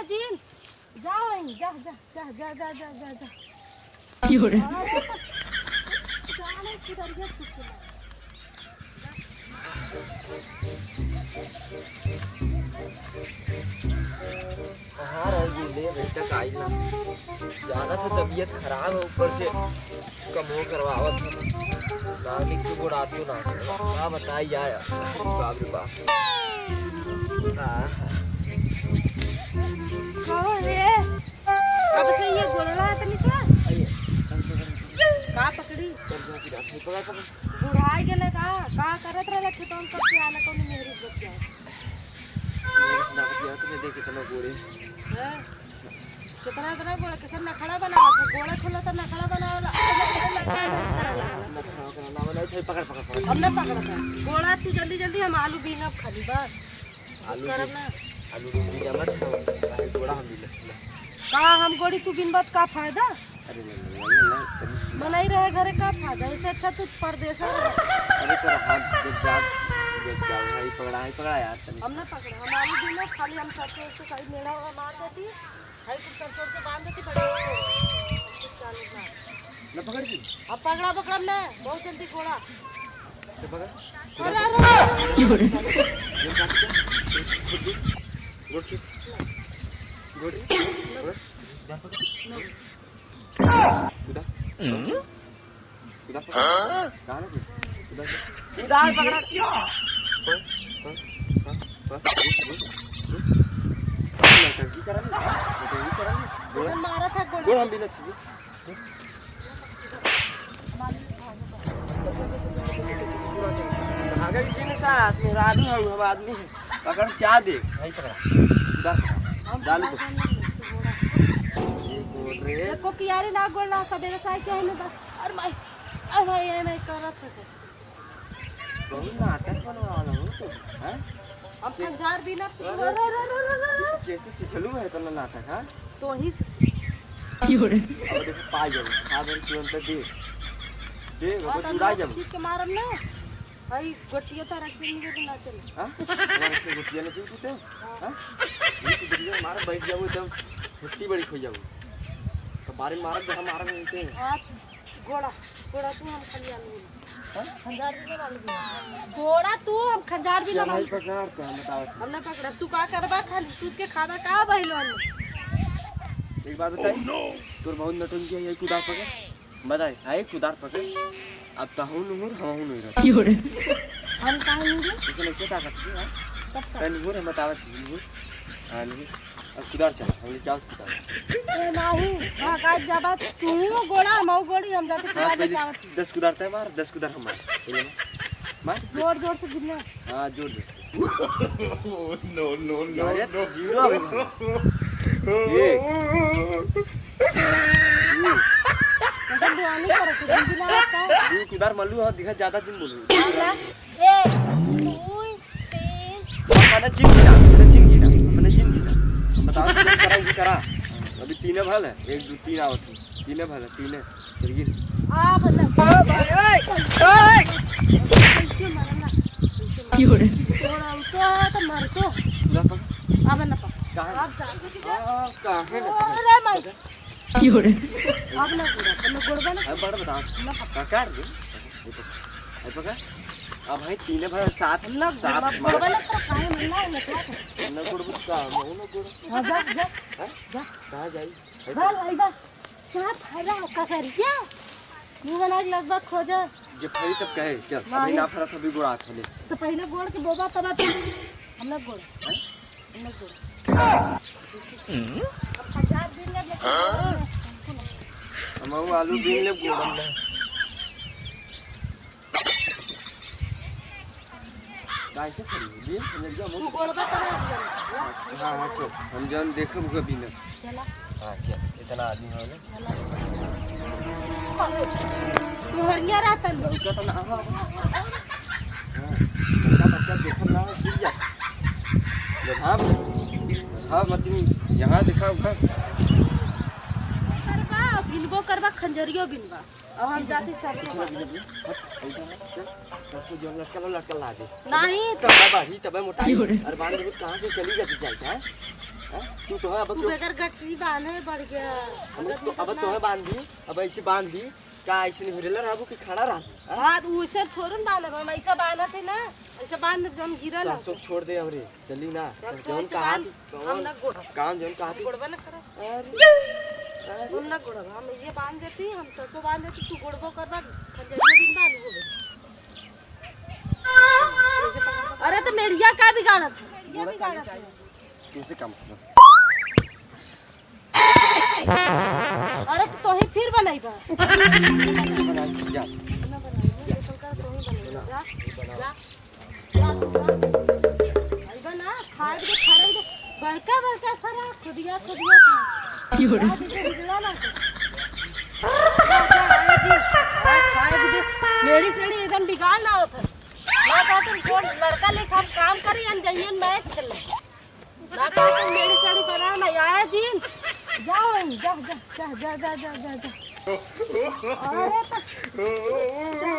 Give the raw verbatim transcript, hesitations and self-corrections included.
जिन, जा वहीं, जा, जा। की हो रे? अरे, जाने किधर ये कुछ ना। कहाँ रह गई ले, अभी तक आई ना। जाना था तबीयत खराब है, ऊपर से कमो करवावत है। ना निक तो गोड़ा तो ना। का बताई यार, बाप रे बाप। आहा। कहो रे, कब से ये गोड़वा है तनी सा? आइए, कम से कम का पकड़ी? कम से कम की बात है, पकड़, पकड़। बुढ़ाई गेले का? का करत रहले खेतों में, कब से आना कौन मेहरी बच जाए? मेहरी ना बच जाए, तुम्हें देख कितना गोड़े। हैं? कितना, इतना गोड़ा, कैसे नखड़ा बनावत है? गोड़ा खोला तो नखड़ा बनावला। नखड़ा ओकरा ना बनाई, पकड़, पकड़, पकड़। हम ना पकड़त है। गोड़ा तू जल्दी, जल्दी हम आलू बीनब खाली बस। आलू करब भी, ना। आलू भी बीजा मत खाओ, काहे गोड़ा हम बीनब ना। का हम गोड़ी तू बीनबत का फायदा? अरे नहीं, नहीं, नहीं, नहीं, नहीं। मनई रहे घरे का फायदा? इससे अच्छा तू परदेसा रहे। अरे तो हम जब जाब, जब जाब, हाई पकड़ा, हाई पकड़ा यार, तनी। हम ना पकड़े, हम आलू बीनब खाली, हम सरसों से कहीं मेड़ा मार देती। हाई कुल सरसों से बांध देती, बड़े कुछ चालू ना। ना पकड़ दी? अब पकड़ा पकड़ा ना, बहुत जल्दी गोड़ा। तो पकड़। अरे, अरे, अरे। ये काट के, खुद भी। गोड़ खींच। गोड़। गोड़। कूदा। कूदा पकड़। कहाँ ना कूदा? कूदा। उधार पकड़ा। हाँ, हाँ, हाँ, हाँ, रुक, रुक, रुक। नौटंकी करा नहीं, नौटंकी करा नहीं। गोड़। मारा था गोड़। गोड़ हम भी ना छुए। भागे भी जिन साथ में, आदमी हऊ, हम आदमी है। पकड़, क्या दे? भाई पकड़ा। उधर पकड़ा। हम डालू तो। पकड़ा जाना नहीं, गोड़ा। ये गोड़ रे। देखो कियारी ना गोड़ ना, सबेरे साई के है ना बस। अरे माई, अरे माई, ये मैं करत है। बहुत नाटक बनवाला हो तो, हैं? हम के-, खंजार भी ना अरे, रो, रो, रो। कैसे सिखलू है इतना नाटक, हाँ? तो ही से सीख। की हो रे? अब देखो, पाई जाओ, खा दे तुरंत दे। दे, अब और चुरा हम जाओ। खींच के मारम ना। भाई, गोटिया तो रख देंगे तो ना चले। हाँ? हमारे से गोटिया ना चलती तो? हाँ। हाँ? ये तो गोटिया हमारा बैठ जाओ, एकदम फुर्ती बड़ी खो जाओ। तो बारे मारब, जहाँ मारब, वहीं पे। हाँ। गोड़ा, गोड़ा तू हम खलिया में। हाँ? खंजार भी ना मालूम। गोड़ा तू हम खंजार भी ना चल, भाई, मालूम। पकड़, तो हम बताओ। हम ना पकड़ा, तू का करबा, खाली सूत के खाबा का बहिलो हम? एक बात बताई, तोर बहुत नटंकी है, ये कुदार पकड़। बताई, आए कुदार पकड़। अब तहू नुहुर, हमहू नुहुर। की हो रे? हम काहे नुहुर? इसे नहीं से ताकत है, हाँ? कब का? तै नुहुर, हम बतावत ही, नुहुर। हाँ, नुहुर। अब कुदार चला, हम लेके आओ कुदार। ए, नाहू, हाँ, काट जाबा, तू गोड़ा, हम गोड़ी, हम जाते हाँ, कुदार पहले लेके आवत। दस कुदार तय मार, दस कुदार हम मार। पहले मार। मार। जोर, जोर से गिरना। हाँ, जोर, जोर से। No, no, no, अरे, no। जीरो अभी। एक। दू। मतलब, दुआनी करो, तो जिंदगी ना आता। दू कुदार मल्लू हो, दिखा ज्यादा जिन बोलू। हाँ, ना। एक, दू, तीन। अपना जिन गिना, अपना जिन गिना, अपना जिन गिना। बताओ, तुम करा, ये करा। अभी तीने भल है, एक, दू, तीन आवत है। तीने भल है, तीने। फिर गिन। आ, बल्ला। ओ भाई, ओए, ओए। कैसे मारना? कैसे मारना? क्यों रे? थोड़ा उतो है तो मार तो। ना पकड़। अब ना पकड़। कहाँ? अब जा। आ, कहाँ है ना? अरे माई। क्यों रे? अब ना गिरा, अब ना गोड़बा ना। अब बड़ा बता। ना पकड़। पकड़ दे। ये पकड़। ये पकड़। अब भाई तीने भाई साथ, हम लोग साथ गोड़बा, मार। गोड़बा ना तो काहे मरना है, ना क्या? ना गोड़बा तो काम है, ना गोड़। हाँ, जा, जा। हैं? जा। कहाँ जाई? भाग, भाग, भाग। क्या फरा कसरिया? मुँह बना के लगभग खोजा। जे फरी तब कहे, चल, मारे। अभी ना फरा तो अभी गोड़ा हाथ ले। तो पहले गोड़ के बोबा तब आप हम लोग गोड़। हैं? हम लोग गोड़। हम्म? अब खंजार बीन ले, लेकिन हम वो आलू बीन ले गोड़ में। गाय से खड़ी हो, बीन, हम लोग जाओ, तू गोड़ का तरह हाँ, हाँ, चल, हम जौन देखब, उका बीनब। चला। हाँ, चल, इतना आदमी हो गए। तू हरिया रहता नहीं। लौका तो ना, हाँ, हाँ, हाँ। हाँ, लौका बच्चा देखल ना हो, सीख जा। जब हाँ, हाँ, मतलब, यहाँ देखा, उधर। करबा, बिनबो करबा, खंजरियो बिनबा। अब हम जाती सरसों कुछ ना बिनबी। हट, ऐसा है, चल, सरसों जो लटकल, लटकल ला दे। नहीं। तब बढ़ी, तब मोटाई। क्यों रे? अरे, बांध दे, कहाँ से चली जाती जाए, हैं? हाँ? तू तो है, अब तू क्यों? बेगर गठरी बांधे बढ़ गया। अब अगर तू, मतलब अब ना तो है बांध दी, अब ऐसे बांध दी, का ऐसे नहीं हुरेला रहबू कि खड़ा रह? हाँ? हाँ, तो उसे थोड़न बांधब हम, ऐसा बांधत है ना, ऐसा बांध हम गिरल तो है। सब छोड़ दे हमरे, चली ना। सब जौन सोच कहा बांध, थी, हम कौन ना गोड़ब। काम जौन कहा थी। गोड़बा ना करब। अरे, हम ना गोड़ब, हम ये बांध देती, हम ससो बांध देती, तू गोड़बो करबा, खंजरिया बिन बांध हो गई। अरे तो मेड़िया का बिगाड़त है? मेड़िया बिगाड़त है। कैसे काम करब? अरे तो तोही फिर बनैबा। बना, जा। ना बनाई, ये तो कर, तोही बनैबा। जा, जा। जा, तू जा। अइबा ना, खाए के फरक दे। बड़का, बड़का फरा, खुदिया, खुदिया खा। की हो रहा? जा, दीदी, बिगड़ा ना। जा, जा, आए जी। आज खाए दीदी, मेरी सेड़ी एकदम बिगाड़ ना होत है। ना कहते कौन लड़का लेके हम काम करी, हम जाइए मैच खेले। ना कहते मेरी सेड़ी बना ना आए जी। जाओ, जा, जा। जा, जा, जा। अरे, तो,